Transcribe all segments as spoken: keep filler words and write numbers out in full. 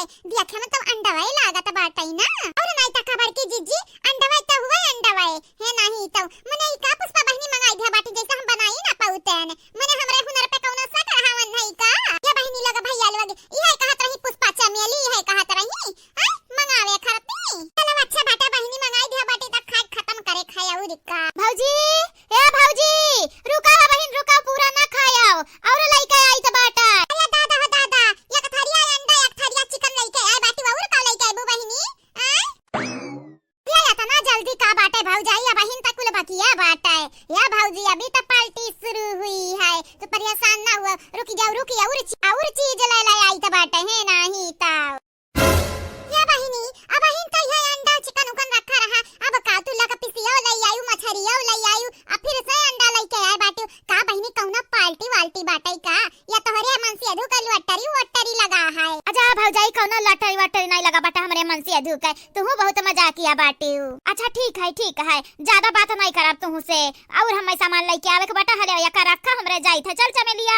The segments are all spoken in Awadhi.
देखे में तो अंडवै लागत बाटै ना। और नाहीं त का बड़की जिज्जी, अंडवै तो हुवै अंडवै, है नाहीं तो। मने ई का पुष्पा बहिनी मंगाई दिहा बाटी, जैसे हम बनाई ना पउतेन। मने हमरे हुनर पे कउनो शक रहावन है का? ये बहिनी लोग, भैया लोग, इहै कहत रही पुष्पा चमेली, इहै कहत रही। हैं? मंगावे खरती? चलो अच्छा बाटे बहिनी, मंगाई दिहा बाटी त खाए खतम करे खाए और का। भौजी, ए भौजी, रुका हो बहिन, रुका, पूरा ना खाए आओ, और लइके आई त बाटा। अरे दादा हो दादा, एक थरिया अंडा, एक थरिया चिकन लइके आए बाटी, और का लइके आबू बहिनी? आय? ये इतना जल्दी का बाटे भौजाई, अबहिन त कुल बकिया बाटे। या भौजी, अभी त पार्टी शुरू हुई है, तो परेशान ना हुआ, रुक जाओ, रुक जाओ, और ची-, और चीज ले ले आई त बाटे, है नाहीं त। या बहिनी, अबहिन त यह अंडा चिकन उकन रखा रहा, अब का तू लग पिसियो ले आयु, मछरियो ले आयु, आ फिर से अंडा लइके आए बाटू। का बहिनी, कउनो पार्टी वाल्टी बाटे का? या तोहरे मन से अधू का लॉटरी वॉटरी लगा है? अच्छा भौजाई, कउनो लॉटरी वॉटरी नाहीं लगा बाटे हमरे मन से अधू का। तुहू बहुत मजाकिया बाटू। अच्छा ठीक है, ठीक है, ज्यादा बात नाहीं करब तुहू से। और हमें सामान लइके आवे के बाटे, हले या का रखा, हमरे जाइत है, चल चमेलिया।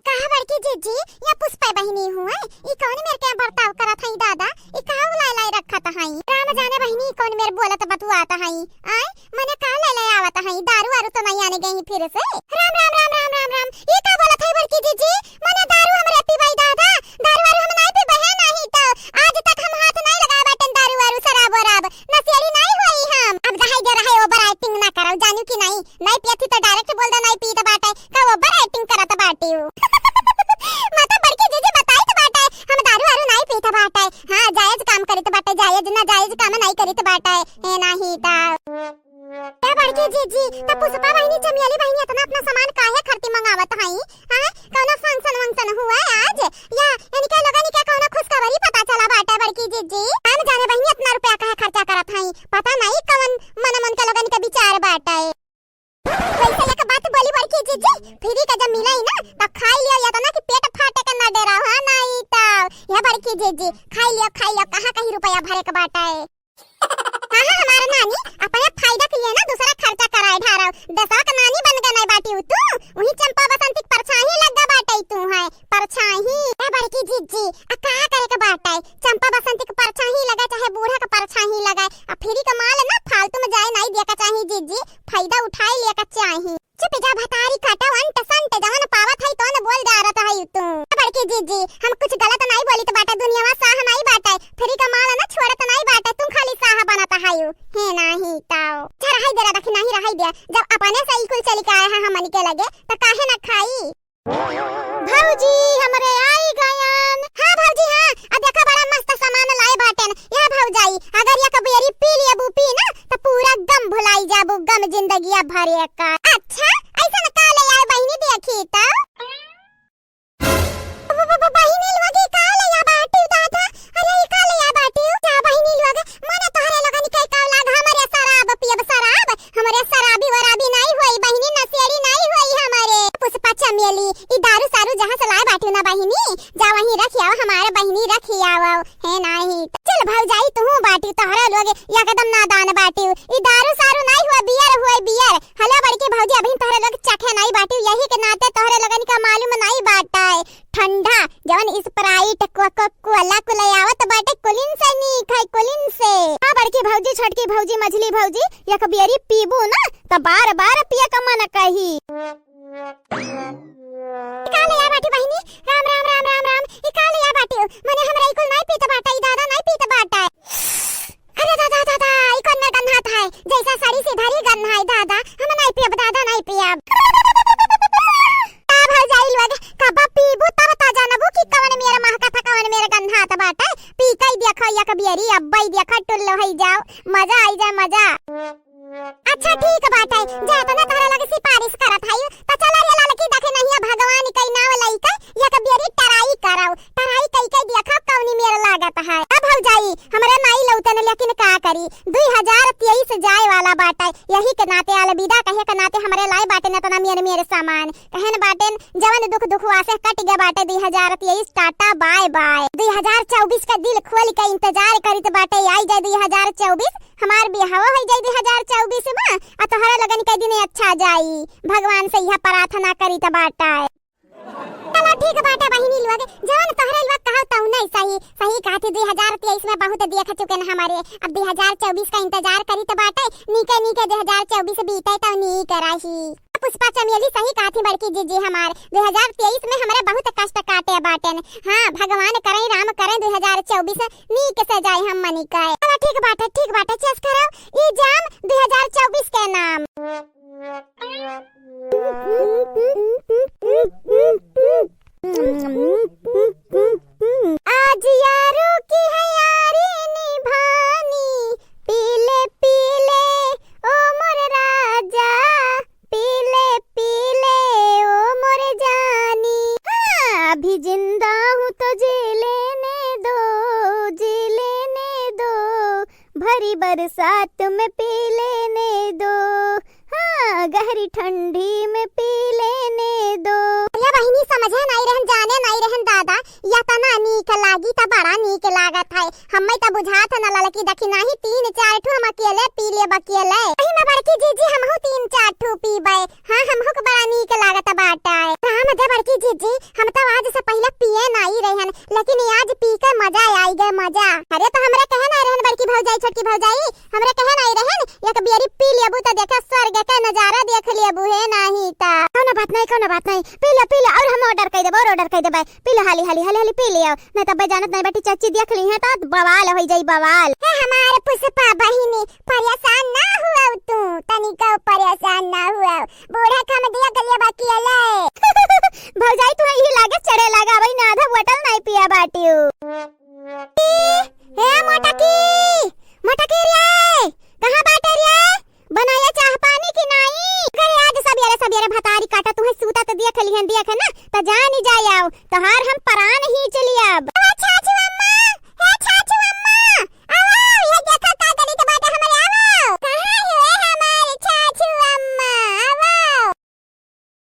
कहा बड़की जिज्जी, या पुष्पा बहिनी हुवै, ई कउन मेर के बर्ताव करत हई दादा, ई का उलाय लाय रखत हई? राम जाने बहिनी, ई कउन मेर बोलत बतुआत हई, आय, मने का ले ले आवत हई, दारू वारू तो नाहीं आने गई फिर से? राम, राम, राम, ई का बोलत हई बड़की जिज्जी, मने दारू हमरे पीबाई दादा, दारू वारू हम नाहीं पीबे है नाहीं तो, आज तक हम हाथ नाहीं लगाए बाटन दारू वारू, शराब वराब, नशेड़ी नाहीं होई हम। अब रहाई दे, रहाई, over acting ना करौ, जानू कि नाहीं? नाहीं पियत ही तो direct बोल दे, नाहीं पीत बाटे। का over acting करत बाटे उ? माता बड़की जिज्जी बताइत बाटे, हम दारू वारू नाहीं पीत बाटे। हाँ, जायज काम करित बाटे, जायज नाजायज काम नाहीं करित बाटे। हे नाहीं ता। ए बड़की जिज्जी, त पुष्पा बहिनी, चमेली बहिनी इतना अपना सामान काहे खरती मंगावत हई? हाँ, कउनो function वंक्शन हुवै आज? या इनके लोगन के कउनो खुशखबरी पता चला बाटे बड़की जिज्जी? हम जाने बहिनी इतना रुपया काहे खर्चा करत हई? पता नाहीं कवन मन मन के लोगन के विचार बाटे। वैसे एक बात बोली बड़की जिज्जी, free का जब मिलाई ना, तब खाई लियो इतना कि पेट फाटे के ना डराओ, हाँ नाहीं तो। या बड़की जिज्जी, खाई लियो, खाई लियो, कहाँ कहीं रुपया भरे के बाटे। हाँ, हाँ, हमार नानी अपने फायदा के लिए ना दूसरा खर्चा कराए ढारौ। देशवा के नानी बन गए नाहीं बाटी तू, वही चंपा बसंती के परछाई लग गए बाटे तू है। परछाई। ए बड़की जिज्जी, आ का करे के बाटे? चंपा बसंती के परछाई लगे चाहे बूढ़ा के परछाई लगे, आ free के माल ना फालतू में जाए नाहीं दिया के चाही जिज्जी, फायदा उठाए लिया के चाही। चुप जा भतारी काटा, अंट संट जवन पावत है तवन बोल डारत है तू। ए बड़की जिज्जी, हम कुछ गलत नाहीं बोलित बाटे, दुनियावा साह नाहीं बाटे, free के माल ना छोड़त नाहीं बाटे, तू खाली साह बनत है। हे नाहीं ताओ। अच्छा रहाई दे, रखी नाहीं रहाई दे, जब अपने से ई कुल चली के आए हैं हमन के लगे, त काहे ना खाई? भौजी हमरे आई गयन। हाँ भौजी हाँ, आ देखा बड़ा मस्त सामान लाए बाटेन। या भौजाई, अगर या कबेरी पी लियबू पी ना, त पूरा गम भुलाई जाबू, गम जिंदगिया भर एकर। अच्छा, ऐसन का ले आए बहिनी देखी त? ब-, ब-, ब-, बहिनी लोग, ई का ले आ बाटिउ दादा? अरे, ई का ले आ बाटिउ? जा बहिनी लोग, मने तोहरे लोगन के का लाग, हमरे शराब पियब शराब, हमरे शराबी वराबी नाहीं होई बहिनी, नशेड़ी नाहीं होई हमरे। पुष्पा चमेली, ई दारू सारू जहाँ से लाए बाटिउ ना बहिनी, जा वहीं रखि आओ, हमारे बहिनी रखि आओ, है नाहीं। चल भौजाई, तुहूँ बाटिउ, तोहरे लोग एकदम नादान बाटिउ, ई दारू सारू नाहीं हुआ, beer हुआ, beer। Hello बड़की भौजी, अबहिन तोहरे लोग चखे नाहीं बाटिउ, यही के नाते तोहरे लोगन का मालूम नाहीं बाटे। ठंडा, जवन Sprite, Coca Cola कुल आवत बाटे, कुलिन से नीक है, कुलिन से। हाँ बड़की भौजी, छोटकी भौजी, मझली भौजी, एक बेरी पीबू ना, त बार बार पिए का मन कही। ई का ले आ बाटी बहिनी? राम, राम, राम, राम, राम। ई का ले आ बाटी? मने हमरा ई कुल नाहीं पीत बाटे, ई दादा नाहीं पीत बाटे। अरे दादा, दादा, ई कौन मेर गन्हात है? जैसा सड़ी से धरी गन्हाई दादा। हम नाहीं पियब दादा, नाहीं पियब। का भौजाई लोग, कब पीबू तब त जानबू कि कौन मेर महकत है, कौन मेर गन्हात बाटे। पी कई देखो एक बेरी, अब्बई देखो टुल्लो है जाओ। मजा आई जाए, मजा। अच्छा ठीक बाटे, जे एतना तोहरे लगे सिफारिश करत हई, त चला रे ललकी देखे नहीं भगवान कई नाव लइके एक बेरी try करौ, try कई के देखौ कौनी मेर लागत है। अब भौजाई, हमरे नाई लौटन लेकिन का करी, दुई हजार तेईस जाए वाला बाटे, यही के नाते अलविदा कहे के नाते हमरे लाए बाटे न एतना मेर मेर सामान। कहन बाटेन, जवन दुख दुखवा से कट गया बाटे दुई हजार तेईस, टाटा बाय बाय। दुई हजार चउबीस का दिल खोल के इंतजार करित बाटे, आई जाए दुई हजार चउबीस, हमार बियाह हो जाए दुई हजार चउबीस में, आ तोहरा लगन के दिन अच्छा जाई। भगवान से यह प्रार्थना करित बाटे। चलो ठीक बाटे बहिनी लोग, जवन तोहरे लोग कहव तौने सही। सही कहत ही, दुई हजार तेईस में बहुत देख चुके न हमरे, अब दुई हजार चउबीस का इंतजार करी त बाटे, नीके नीके दुई हजार चउबीस बीते त नीक रही। पुष्पा चमेली सही कहत ही बड़की जीजी हमार, दुई हजार तेईस में हमरे बहुत कष्ट काटे बाटेन। हाँ, भगवान करें, राम करें, दुई हजार चउबीस नीक से जाए हमनी के। चलो ठीक बाटे, ठीक बाटे, चेस करो ई जाम दुई हजार चउबीस के नाम। आज यारों की है यारी निभानी, पीले पीले ओ मोर राजा, पीले पीले ओ मोर जानी। हाँ, अभी जिंदा हूँ तो जी लेने दो, जी लेने दो, भरी बरसात में पी लेने दो, हाँ, गहरी ठंडी में पी लेने दो। अरे बहिनी, समझे नाई रहन, जाने नाई रहन दादा, यतना नीक लागी त बड़ा नीक लागत है। हम्मे त बुझात है न ललकी दखिनाही तीन चार ठो हम अकेले पी लेब अकेले। अही में बड़की जीजी हमहू तीन चार ठो पीबे। हाँ, हमहू के बड़ा नीक लागत बाटे। राम दे बड़की जीजी, हम तो आज से पहिले पिए नाई रहन, लेकिन आज पी के मजा आई गए, मजा। अरे तो हमरे कहे नाई रहन बड़की भौजाई, छोटकी भौजाई, हमरे कहे नाई रहन, एक बियरी पी लेबू तो देखे स्वर्ग के नजारा देख लेबू, है नाहीं त। कौनो बात नहीं, कौनो बात नहीं, पी ले, पी ले, और हम order कर देबो, और order कर देबे, पी ले, हाली, हाली, हाली, हाली पी ले, नहीं तब जानत नहीं बेटी, चाची देख ली है तो बवाल हो जाई, बवाल। हे हमार पुष्पा बहिनी, परेशान ना हुआ तू, तनिको परेशान ना हुआ, बूढ़ा कम दिया गलिया बाकी अले। भौजाई, तू यही लागे चढ़े लगा, वही ना आधा बोतल नहीं पिया बाटियो। ए, ए मोटकी, मोटकी रे, कहाँ बाटे रे? बनाया चाह पानी की नाई? अरे आज सबेरे सबेरे भतारी काटा तुहे सूता त देख लिहन, देख ना, त जानी जाए आओ, तोहार हम परान ही चली अब। ए छाछू अम्मा, ए छाछू अम्मा, आओ, आओ, ये देखो का करी त बाटे हमरे, आओ। कहाँ है हमारे छाछू अम्मा, आओ।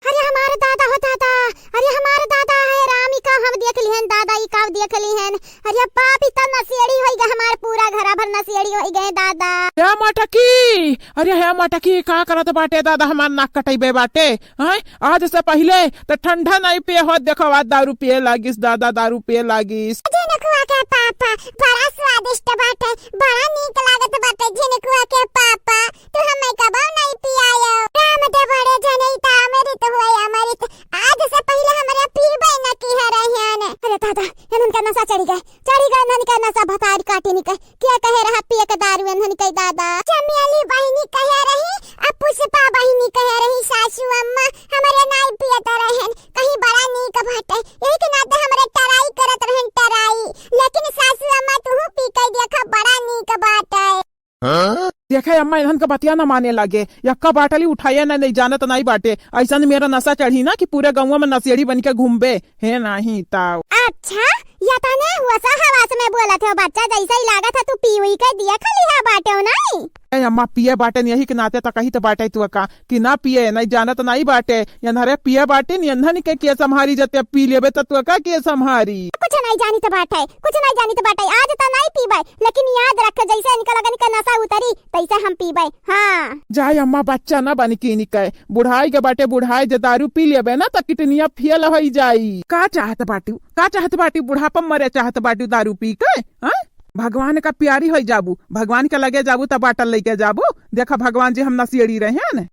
अरे हमारे दादा हो दादा, अरे हमारे दादा है राम, ई का हम देख लिहन दादा, ई का देख लिहन। अरे बाप, ई त नशेड़ी होई गए, हमार पूरा घरा भर नशेड़ी होई गए दादा। हे मटकी, अरे हे मटकी, का करत बाटे दादा, हमार नाक कटइबे बाटे। हैं? आज से पहिले त ठंडा नहीं पिए होत, देखो आज दारू पिए लागिस दादा, दारू पिए लागिस। झिनकुआ के पापा, बड़ा स्वादिष्ट बाटे, बड़ा नीक लागत बाटे झिनकुआ के पापा। तू हमें कबो नहीं पियायो। राम दे बड़े जने त अमृत हुए अमृत। आज से पहिले हमरा पीबे न किहे रहन। अरे दादा, इन्हन का नशा चढ़ी गए, चढ़ी गए इन्हन का नशा, भतारी काटी निके। के कहे रहा पिए के दारू इन्हन के दादा? चमेली बहिनी कहे रही, आ पुष्पा बहिनी कहे रही, सासू अम्मा हमरे नाई पियत रहन, कहीं बड़ा नीक बाटे। यही के नाते हमरे टराई करत रहन, टराई। लेकिन सासू अम्मा तुहू पी के देखा, बड़ा नीक बाटे। देखे अम्मा, इन्हन के बतिया न माने लागे, यक्का बाटली उठाए न, नहीं जानत नाई बाटे। ऐसन मेरा नशा चढ़ी ना कि पूरे गौवा में नशेड़ी बन के घूमबे, हे नाहीं ताऊ। अच्छा, यतने हुआ सा हवास में बोलत हो बच्चा, जैसे ही लागत है तू पी उई के दिया खली है बाटे हो नाई। ए अम्मा, पिए बाटे न, यही के नाते त कही त बाटे तू का कि ना पिए, नहीं जानत नाई बाटे। यन्हरे पिए बाटे न, यन्हन के के संभारी, जते पी लेबे त तू का के संभारी। कुछ नहीं जानी त बाटे, कुछ नहीं जानी त बाटे, आज त नहीं पीबे, लेकिन याद रख, जैसे इनका लगन का नशा उतरी, तैसे हम पीबे। हाँ। जाए अम्मा, बच्चा ना बन के निके, बुढ़ाई के बाटे, बुढ़ाई जे दारू पी लेबे ना, त किडनिया फेल होई जाई। का चाहत बाटू, का चाहत बाटू, बुढ़ापा मरे चाहत बाटू दारू पी के? हाँ? भगवान का प्यारी होई जाबू, भगवान के लगे जाबू, त बाटल लेके जाबू। देखा भगवान जी हम नशेड़ी रहे हैं।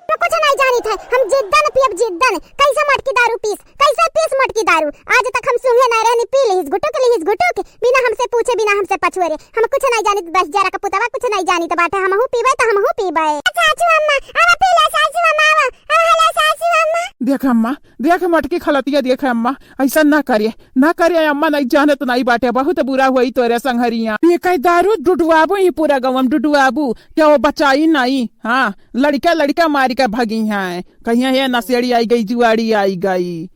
तो कुछ नहीं जानित है, हम जिद्दन पियब जिद्दन। कैसे मटकी दारू पीस, कैसे पीस मटकी दारू? आज तक हम सूंघे नहीं रहनी, पी लिहिस घुटुक, लिहिस घुटुक, बिना हमसे पूछे, बिना हमसे पछुए रे। हम कुछ नहीं जानित, बस जरा का पुतवा कुछ नहीं जानित बाटे, हमहू पीबे त हमहू पीबे। सासू अम्मा, आवा पी ले सासू अम्मा, आवा, आवा, हेलो सासू अम्मा। देख अम्मा, देख मटकी खलतिया, देख अम्मा, ऐसा ना करे, ना करे अम्मा, नहीं जानत नहीं बाटे, बहुत बुरा हुई तोरे संघरिया। पी के दारू डुडुआबू ही पूरा गौवा में डुडुआबू, क्या वो बचाई नहीं? हाँ, लड़का लड़का मारी के भगी हैं, कहिया हे नशेड़ी आई गई, जुआड़ी आई गई।